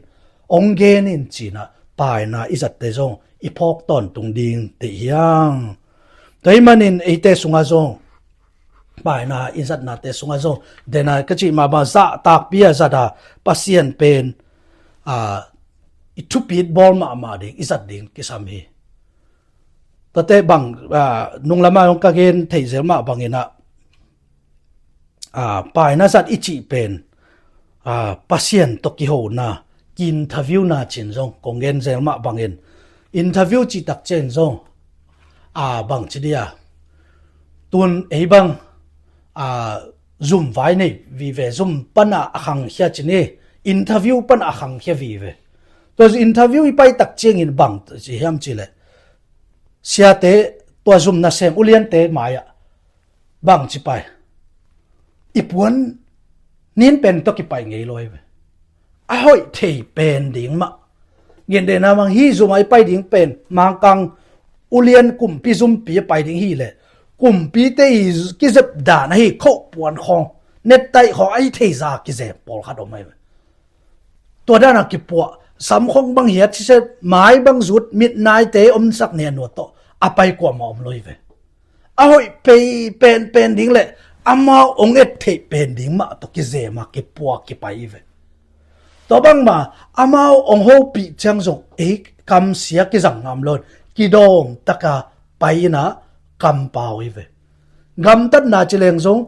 hong gen in," cin ah paina i zatte zong i phawk tawntung ding teh hi hang. Tua ahih manin eite sungah zong, paina i zatnate sungah zong, dena ka cih mah bang zahtakpi a zat a, Pasian pen, a, i thupit bawl mahmah ding, i zat ding kisam hi. Tuate bang, a, nunglamah zong ka gen thei zel mah bangin ah, a, paina zat i cih pen, a, Pasian tawh kihona, ki-interviewna cin zong kong gen zel mah bangin, interview cih tak ciangin zong, a, bangci dia, tun ei bang, a, zum vai nei vive, zum pana a khangkhia cin hi, interview pana a khangkhia vive. Tua interview i pai tak ciangin bang ci hiam cih leh, siate, tua zum nasem uliante mai-ah bangci pai, i puan nin pen tawh kipai ngei lo hi ve. A hoih thei pen ding mah. Ngendena mang hi, zumah i pai ding pen Mangkang ulian kumpi zumpi a pai ding hi leh, kumpite i kizep dan ahi khoh puan khawng, nettaih khawng a i thei za kizem pawlkhat om ahi ve. Tua dana kipuah, sam khawng bang hiat siset, mai bang zut, mit naite omsak nia nua tawh a pai kuamah om lo hi ve. A hoih pei pen pen ding le amau hong et theih pen ding mah tawh kizema kipuak kipai hi ve. Tua bangma amau hong hopih ciang zong ei kamsia kizang ngam lo in kidawm taka pai inah kampau hi ve. Gamtatna ci leng zong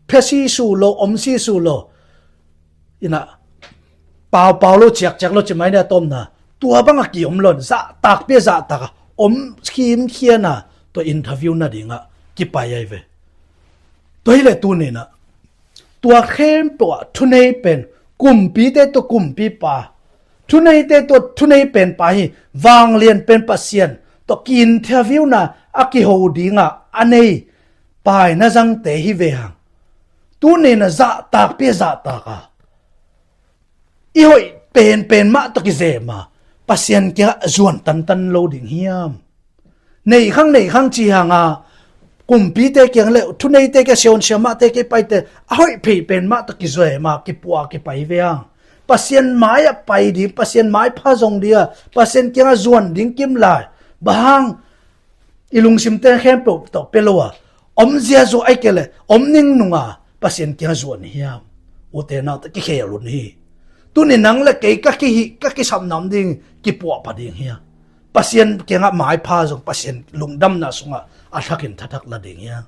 phia si su lo, om si su lo. Inah paupau lo, ciakciak lo ci mai nia tawmna. Tua banga ki-om lo in zahtakpi a zahtaka om khimkhiana tua interview nadingah kipai ahi ve. Tua hileh tuninah tua khempeuh ah thunei pen, kumpite tua kumpipa, thuneite tua thunei penpa hi, vanglian pen Pasian tawh ki-interviewna a kiho dingah a nei paina zangte hi ve hang. Tuninah zahtakpi a zahtaka i hoih penpen mah tawh kizema, Pasian kiangah zuan tantan lo ding hiam? Nei khang nei khang ci hanga, kumpite kiang le thuneite kiang, sia hun sia mahte kiang paite a hoih phei pen mah tawh kizuai mah, kipuah kipai ve hang. Pasian mai-ah pai ding, Pasian maipha zong ding a, Pasian kiangah zuan ding kim lai. Bang hang? I lungsimte khempeuh tawh pia lo a, om ziazu ai kei le om ning nunga Pasian kiang zuan hiam? Ute naute, kikhel un hi. Tuni nang le kei ka kihih, ka kisam nam ding, kipuahpha ding hiam? Pasian kiangah maipha zong, Pasian lungdamna sungah a thakin thathak la ding hiam?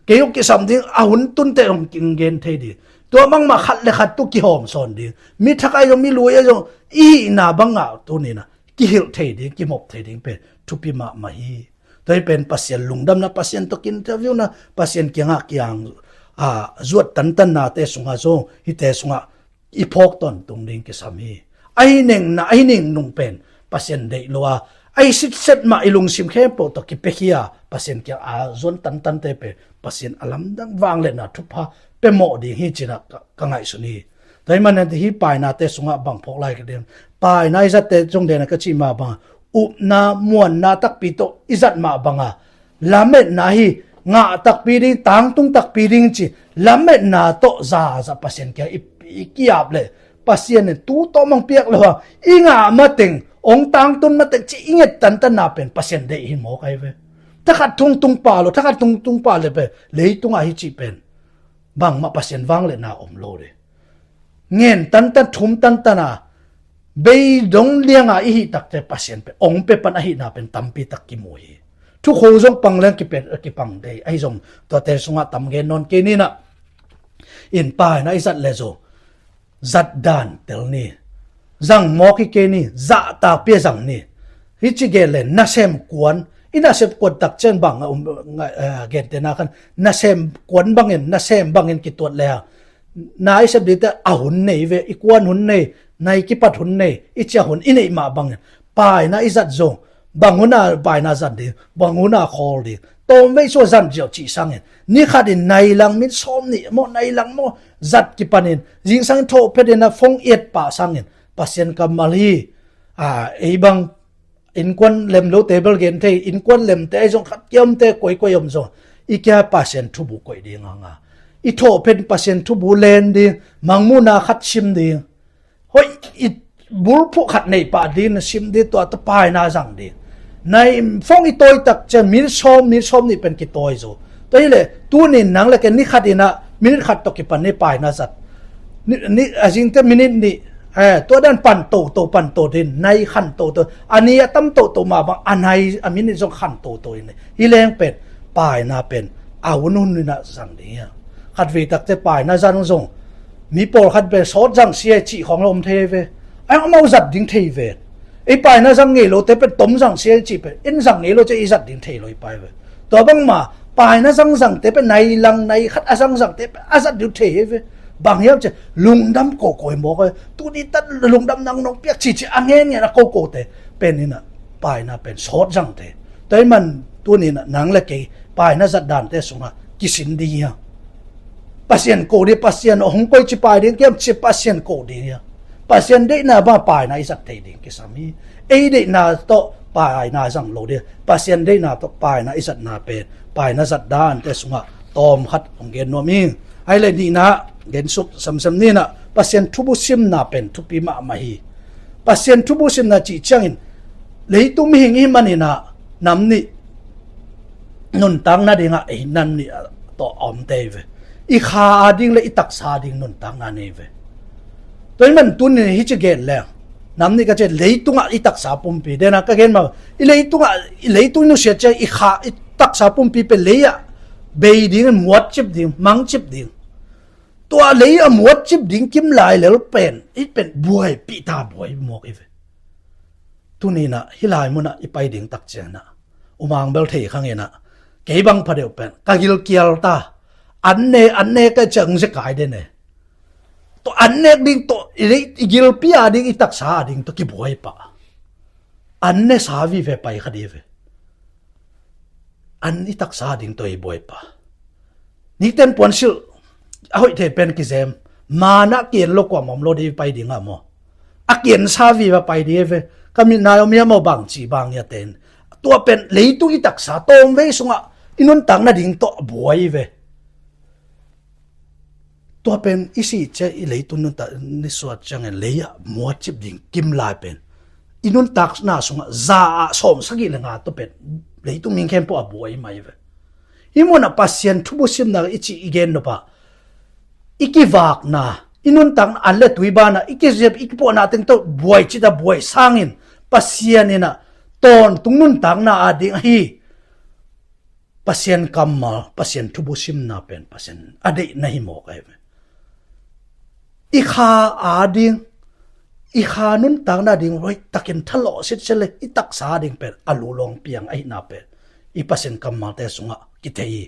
Kei hong kisam ding, a hun tunte hong kin gen thei ding. Tua bangmah khat le khat tu kihawm sawn ding. Mi thak ai zong, mi lui ai zong, i hihna bangah tuni na kihilh thei ding, kimop thei ding pen thupi mahmah hi. Tua hi pen Pasian lungdamna, Pasian tawh ki-interview na, Pasian kiangah kiang, a, zuat tantannate sungah zong, hihte sungah i phawk tawntung ding kisam hi. Ahi nengna, ahi neng nung pen Pasian deih lo a, ahi sitset mah i lungsim khempeuh tawh kipiakhia, Pasian kiang a zuan tantante pen Pasian a lamdang vangliatna thupha pia mawh ding hi cinah ka, ka ngaihsun hi. Tua hi manin hih painate sungah bang phawk lai ka ding. Paina i zatte zong dena ka cih mah banga, upna, muanna takpi tawh i zat mah banga, lametna hi, ngah takpi ding, tangtung takpi ding ci, lametna tawh zaza Pasian kiang i, i kiap le, Pasian in tu tawh mang piak lo a, i ngah mateng, ong tangtun mateng ci i nget tantanna pen Pasian deih hi mawk ai ve. Thakhat thungtung pa lo, thakhat thungtung pa le pen, leitungah hi cih pen bangmah Pasian vangliatna om lo ding. Ngen tantan, thum tantan a, bei dong lianga i hih takte Pasian pen ong pia pan ahihna pen tampi tak kimu hi. Thukho zong pang leng kipe, kipang dei, ahi zong tuate sungah tam gen nawn kei ni na. In paina i zat le zong, zat dan tel ni. Zang mawk hi kei ni, zahtakpi a zang ni. Hih ci gen le nasem kuan, i nasem kuan tak ciang bang, um, ngai-, eh, gentehna khan nasem kuan bangin, nasem bangin kituat le a, na i sep dingte a hun nei ve, i kuan hun nei, nai kipat hun nei, i ciah hun i neih mah bangin paina i zat zong, bang huna paina zat ding, bang huna khawl ding, tawmvei sua zan ziau cih sangin, ni khatin nai lang minit sawm nih maw, nai lang maw, zat kipanin, zingsangin thawh phetin a phone i et pah sangin, Pasian kammal hi, a, ei bang innkuan lem lote bel gen thei, innkuan lemte ahi zong khat kia omte koikoi om zong, i kia Pasian thubu koih ding hanga, i thawh phen Pasian thubu len ding, mangmuhna khat sim ding. Hoih, i bulphuh khat neih pah ding na sim ding, tua tawh paina zang ding. Nai phone i tawi tak ciang minit sawm, minit sawm nih pen kitawi zo. Tua hi le, tunin nang le kei ni khatin a minit khat tawh kipan ni paina zat. Ni, ni, a zingte minit nih, eh, tua dan pan toto, pan to ding, nai khan toto. A ni a tam toto mah bang, a nai, a minit zong khan toto in. Hi leng pen, paina pen, a hun hun in a zang ding hi a. Khatvei takte paina zang zong, mi pawlkhat pen sawt zang sia cih khawng lo om thei ve. Ai, amau zat ding thei ve. Ei paina zang ngei lote pen tom zang sia cih pen, in zang ngei lo ciah i zat ding thei lo i pai ve. Tua bangma, paina zangzangte pen nai lang nai khat a zangzangte pen a zat ding thei hi ve. Bang hiam ciah, lungdam koko hi mawk e. Tuni tan lungdam nang nong piak cih ciah a ngen ngen a kokote pen in a, paina pen sawt zangte. Tua hi man tuni in a nang le kei paina zat dante sungah kisin ding hi a. Pasian ko ding, Pasian hong koi ci pai ding kiam ci, Pasian ko ding hi a. Pasian deihna bang paina i zat thei ding kisam hi. Ei deihna tawh paina zang lo ding. Pasian deihna tawh paina i zatna pen, paina zat dante sungah tawm khat hong gen nuam hi. Ai le nihna, gen suk semsem ni na, Pasian thubu simna pen thupi mahmah hi. Pasian thubu simna cih ciangin, leitung mihing i hih manin a, nam nih nuntak nadingah ei nam nih tawh a om tei ve. I kha a ding le i taksa a ding nuntakna nei ve. Tua hi man tunin hih ci gen leng, nam nih ka ci, leitungah i taksa pumpi, dena ka gen mah, i leitungah, i leitung i nusia ciang i kha, i taksa pumpi pen lei ah bei ding, muatcip ding, mangcip ding. Tua lei a muatcip ding kim lai lel pen, i pen buaipih ta buai mawk i ve. Tuni na, hih lai munah i pai ding tak ciang na, umang bel thei khang in a, kei bang phadeuh pen ka gilkial ta. An ne, an ne ka ciang zekai den e. Tua an nek ding tawh, i, i gilpi a ding, i taksa a ding tawh kibuai pah. An ne sa vive pai kha di ve. An i taksa a ding tawh i buai pah. Nikten puansilh a hoih thei pen kizem. Mana kian lo kuamah om lo di pai ding a maw. A kian sa vive pai di ve. ka mitna om hiam aw bang ci bang ia ten. Tua pen leitung i taksa tawmvei sungah i nuntak nading tawh a buai ve. Tua pen i sih ciang i leitung nuntak ni suat ciangin lei ah muacip ding kim lai pen i nuntakna sungah za ah sawm sagih le nga tua pen leitung ming khempeuh a buai mai ve. Hih munah Pasian thubu simna i cih i gen nop ah i kivakna, i nuntakna an le tui banah i kizep i kipuahna teng tawh buai cita buai sangin Pasian inah tawntung nuntakna ading ahi Pasian kammal, Pasian thubu simna pen Pasian a deihna hi mawk ahi ve. I kha ading, i kha nuntakna ding hoihtakin thalawh sitset le i taksa ding pen a lulawng piang ahihna pen i Pasian kammalte sungah kithei hi.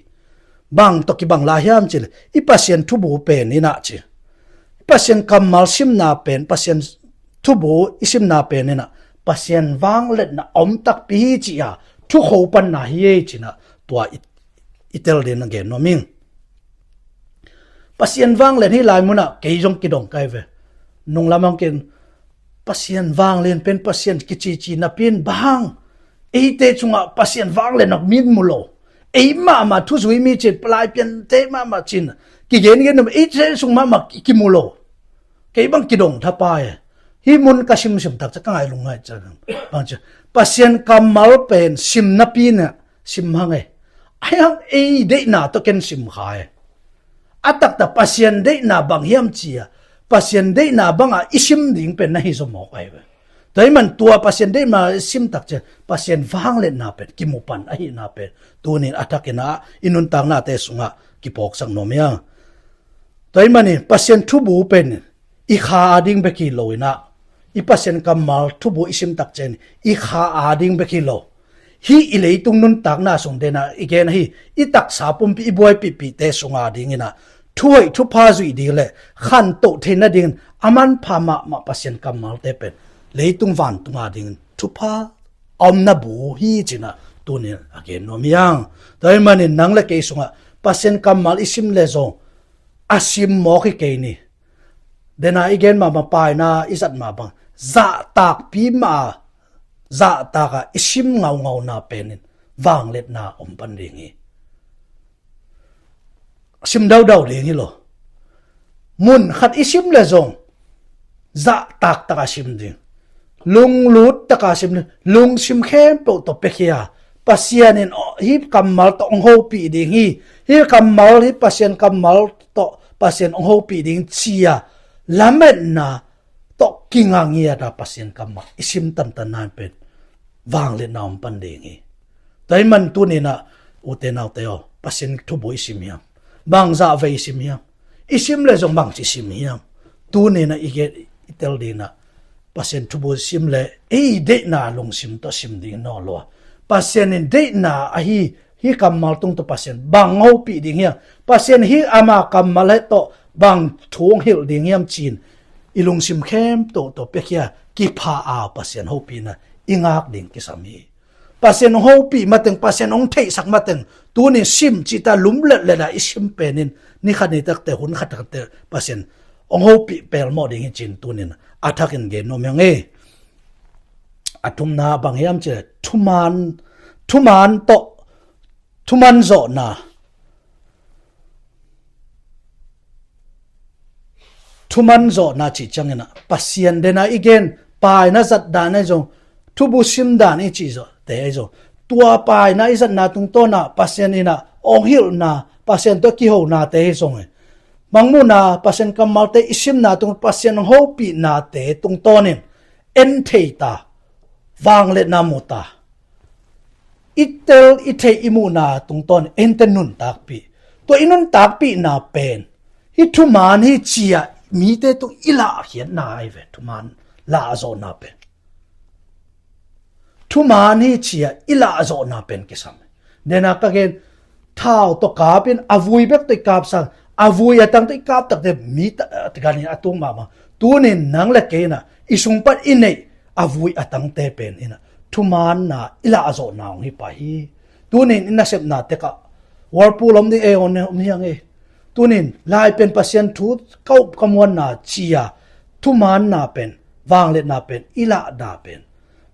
Bang tawh kibang lai hiam cih le i Pasian thubu pen inah ci, i Pasian kammal simna pen, Pasian thubu i simna pen inah Pasian vangliatna a om takpi hi ci a thukho panna hi ei cinah tua i, i tel ding a gen nuam ing. Pasian vanglet hi lai munah kei zong kidong kai ve. Nunglam hong ken Pasian vanglet pen Pasian kicici napi in bang eite cungah Pasian vanglet nak min mu lo. Ei mahmah thuzui mi cin palai piante mahmah cin kigen gen nam eite sung mahmah kimu lo. Kei bang kidong thapa e. Hih mun ka simsim tak ca ka ngai lungngai ca bang ci Pasian kammal pen sim napi na sim hang e. Ai hang ei deihna tawh ken sim kha e. A taktak Pasian deihna bang hiam cia Pasian deihna bangah i sim ding pen na hi zaw mawk ahi ve. Tua hi man tua Pasian deihna i sim tak cian Pasian vangliatna pen kimu pan ahihna pen tunin a thakinah i nuntaknate sungah kipawksak nuam hiang. Tua hi manin Pasian thubu pen i kha ading bek hi lo inah i Pasian kammal thubu i sim tak cian i kha ading bek hi lo. Hih i leitung nuntakna sung dena i gen ahi i taksa pumpi i buaipihpihte sunga dinginah thuhoih thupha zuih ding le khantoh theih nadingin a manpha mahmah Pasian kammalte pen leitung vantunga dingin thupha a omna bu hi cinah tunin a gen nuam hiang. Tua hi manin nang le kei sungah Pasian kammal i sim le zong a sim mawk hi kei ni. Dena i gen mahmah paina i zat mah bang zahtakpi mah a zahtakah i sim ngaungauna penin vangliatna om pan ding hi. Sim daudau ding hi lo. Mun khat i sim le zong zahtaktakah sim ding, lunglut takah sim ding, lungsim khempeuh tawh piakhia Pasian in hih kammal tawh hong hopih ding hi. Hih kammal hih Pasian kammal tawh Pasian hong hopih ding cia lametna tawh kingangiata Pasian kammal i sim tantanna in pen vangliatna om pan ding hi. Tua hi man tuninah ute naute aw Pasian thubu i sim hiam? Bangzah vei i sim hiam? I sim le zong bangci sim hiam? Tuninah i get i tel dinah Pasian thubu sim le ei deihna lungsim tawh sim ding naw lua. Pasian in deihna ahi hih kammal tung tawh Pasian bang hopih ding hiam? Pasian hih ama kammal he tawh bang thu hong hilh ding hiam cin i lungsim khempeuh tawh piakhia kipha a Pasian hopihna i ngak ding kisam hi. Pasian hong hopih mateng, Pasian hong theihsak mateng tunin sim cita lumletlet a i sim penin ni khat ni takte hun khat takte Pasian hong hopih pelmawh ding hi cin tunin a thakin gen nuam hiang e. A thumna bang hiam cih le thuman, thuman tawh thuman zawhna, thuman zawhna cih cianginah Pasian dena i gen paina zat dan ahi zong, thubu sim dan i cih zawhte ahi zong, tua paina i zatna tungtawnah Pasian inah hong hilhna, Pasian tawh kihonate ahi zong e. Bangmuna Pasian kammalte i simna tung Pasian hong hopihnate tungtawnin en thei ta, vangliatna mu ta. I tel i theih i muhna tungtawn ente nuntakpih. Tua i nuntakpihna pen hih thuman hi cia mite tung i lahkhiatna ahi ve, thuman lahzawhna pen. Thuman hi cia i lahzawhna pen kisam. Dena ka gen thau tawh kapin a vui bek tawh i kapsang, a vui a tang tawh i kap takte mi tikanin a tung mahmah. Tunin nang le kei inah i sung pan i neih a vui a tangte pen inah thumanna i lahzawhna hong hi pah hi. Tunin i nasepna tekah Whirlpool om ding ei on om hiang ei. Tunin lai pen Pasian thu ka up ka muanna cia thumanna pen vangliatna pen i lahna pen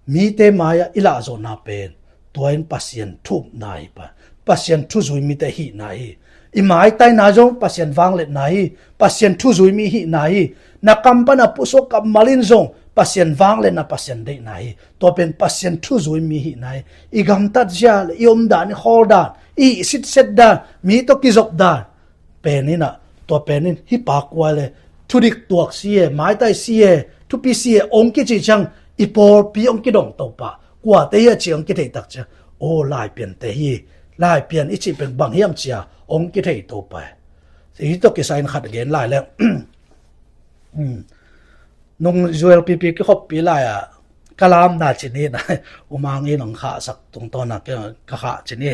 Mite mai-ah i lahzawhna pen tua in Pasian thu-upna hi pah. Pasian thuzui mite hihna hi. I maitaina zong Pasian vangliatna hi. Pasian thuzui mi hihna hi. Na kam pana pusuak kammal in zong Pasian vangliatna, Pasian deihna hi. Tua pen Pasian thuzui mi hihna hi. I gamtat zia le i omdan, i khawldan, i sitset dan, mi tawh kizop dan pen in ah, tua pen in hih pa kua le, thudik tuak si e, maitai si e, thupi si e hong kici ciang, i pawlpi hong kidong to pah. Kuate hi a ci hong kithei tak ciang, aw, Laipiante hi, Laipian i cih pen bang hiam ci a hong kithei to pah. Hih tawh kisai in khat gen lai leng, nung U L P P kikhoppi lai-ah ka lamna ci ni na, U Mang in hong khahsak tungtawn a ka khah ci ni.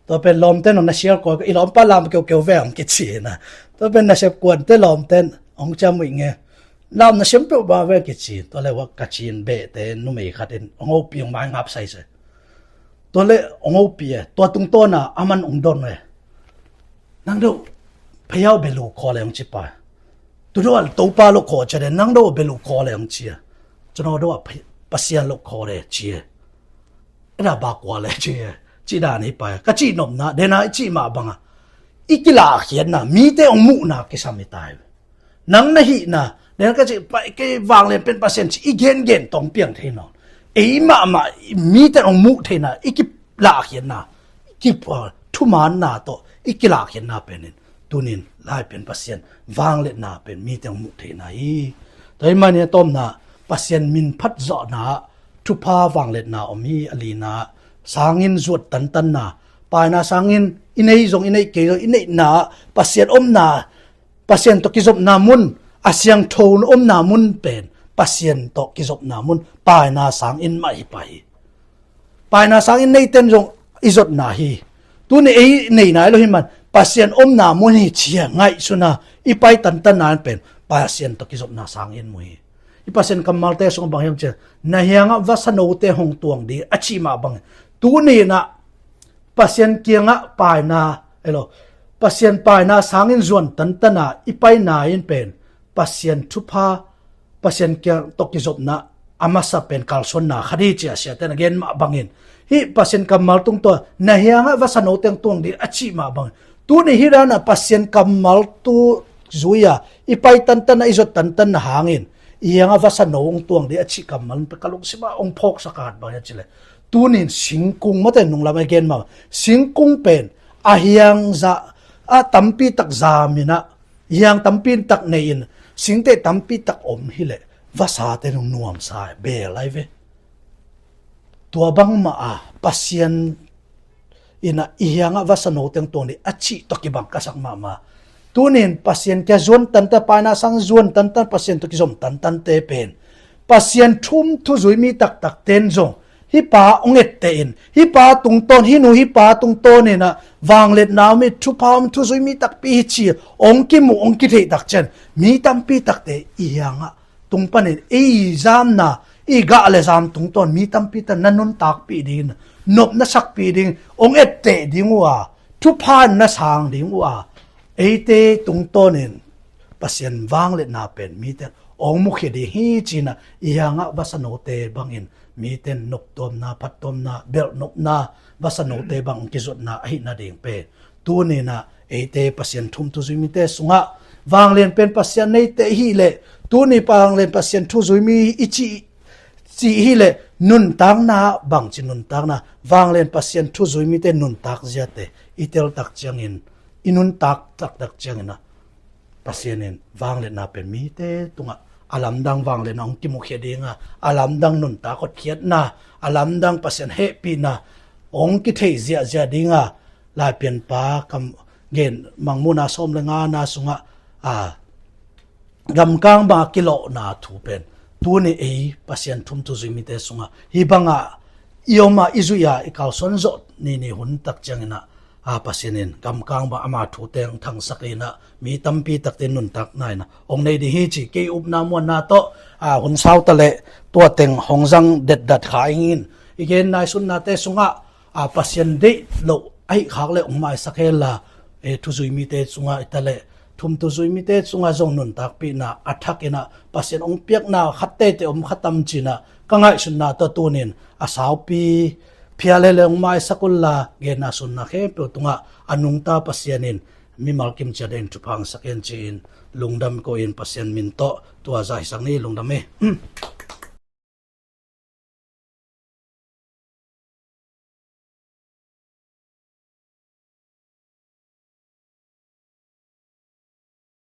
Tua pen lawmten hong na sial kua, i lawmpa lam keukeu ve hong kici na. Tua pen nasep kuante lawmten hong ciam uh nge, lam na siam peuh ba ve kici. Tua le ua ka cin behte numei khat in hong hopih, hong mai ngap saisai. Tua le hong hopih e, tua tungtawn a aman hong don e. Nang deuh phayau belu khaw le hong ci pah. Tu deuh a Topa lo khaw ci a de, nang deuh belu khaw le hong ci a. Cunau deuh a Pasian lo khaw le ci e. Eda ba kua le ci e. Ci dan hi pah. Ka cih nopna, dena i cih mah banga i kilahkhiatna, mite hong muhna kisam hi tai. Nang na hihna, den ka cih, kei vanglian pen Pasian ci i gengen tawh hong piang thei nawn. Ei mahmah mite hong muh theihna, i kilahkhiatna, i ki, thumaanna tawh i kilahkhiatna pen in, tunin Laipian Pasian vangliatna pen mite hong muh theihna hi. Tua hi manin a tawpna, Pasian min phat zawhna ah thupha vangliatna om hi. A lina, sanginn zuat tantanna, paina sanginn i nei zong i neih kei zong i neihna ah Pasian omna, Pasian tawh kizopna mun, a siangtho omna mun pen Pasian tawh kizopna mun, paina sanginn mah hi pah hi. Paina sanginn neiten zong i zotna hi. Tuni ei neihna hi lo hi man, Pasian omna mun hi ci a ngaihsun a i pai tantanna in pen Pasian tawh kizopna sanginn mu hi. I Pasian kammalte sungah bang hiam ci a, na hiangah vasanote hong tuang ding a cih mah bangin, tuni in ah Pasian kiangah paina, elo, Pasian paina sanginn zuan tantana i paina in pen Pasian thupha, Pasian kiang tawh kizopna a masa pen kalsuanna khat hi ci a siate na gen mah bangin, hih Pasian kammal tungtawn, na hiangah vasanote hong tuang ding a cih mah bangin, tuni hih dan a Pasian kammal tu zui a i pai tantanna, i zot tantanna hangin, i hiangah vasano hong tuang ding a cih kammal in pen ka lungsim ah hong phawksak a hat bang hiam ci le, tunin singkung, mate nunglam a gen mah, singkung pen a hiang za, a tampi tak zam in ah, hiang tampi tak nei in, singteh tampi tak om hi leh vasate nung nuamsa bel lai ve. Tua bangmah a Pasian in ah i hiangah vasanote hong tuang ding a cih tawh kibang ka sak mahmah. Tunin Pasian kia zuan tantan, paina sang zuan tantan, Pasian tawh kizom tantante pen Pasian thu um thuzui mi taktakten zong hih pa hong etteh in, hih pa tungtawn, hih nu hih pa tungtawn in ah vangliatna om hi, thupha om, thuzui mi takpi hi ci hong kimuh, hong kitheih tak ciang, mi tampi takte i hiangah tung panin ei zamna, i gah le zam tungtawn mi tampi tak na nuntakpih dingin, nop na sakpih dingin hong etteh ding uh a, thupha na sang ding uh a, eite tungtawnin Pasian vangliatna pen mite hong mukhia ding hi ci-in ah, i hiangah vasanote bangin mite noptuamna, phattuamna, belhnopna, vasanote bang kizotna ahih nading pen, tuni-in ah eite Pasian thu um thuzui mite sungah, vanglian pen Pasian neite i hih leh, tuni vanglian Pasian thuzui mi i cih, cih i hih leh, nuntakna, bangci nuntakna, vanglian Pasian thuzui mite nuntak ziate i tel tak ciangin, i nuntak taktak ciangin ah, Pasian in vangliatna pen mite tungah a lamdang vangliatna hong kimukhia ding a, a lamdang nuntak hotkhiatna, a lamdang Pasian hehpihna hong kitheih ziahziah ding a, Laipianpa kam gen Mangmuhna sawm le ngana sungah, a, gamkang bang a kilawhna thu pen, tuni ei Pasian thu um thuzui mite sungah hih bangah i om a, i zuih a, i kalsuan zawh nini hun tak ciangin ah, a, Pasian in gamkang bang ama thute hong thangsak in ah, mi tampi takte nuntakna in ah hong nei ding hi ci, kei upna muanna tawh, a, hun sau ta leh tua teng hong zang detdet kha ing in, i gen naisunnate sungah, a, Pasian deih loh ahih khak leh hong maisak hen la, e, thuzui mite sungah hi ta leh, thu um thuzui mite sungah zong nuntakpihna a thak in ah, Pasian hong piakna khat teitei om kha tam ci-in ah, ka ngaihsutna tawh tunin a saupi phial le leng maisak unla, genna sunna khempeuh tungah a nungta Pasian in mimal kim ciat in thupha hong sak hen ci-in lungdam ko in, Pasian min tawh tua zah hisak ni. Lungdam hi.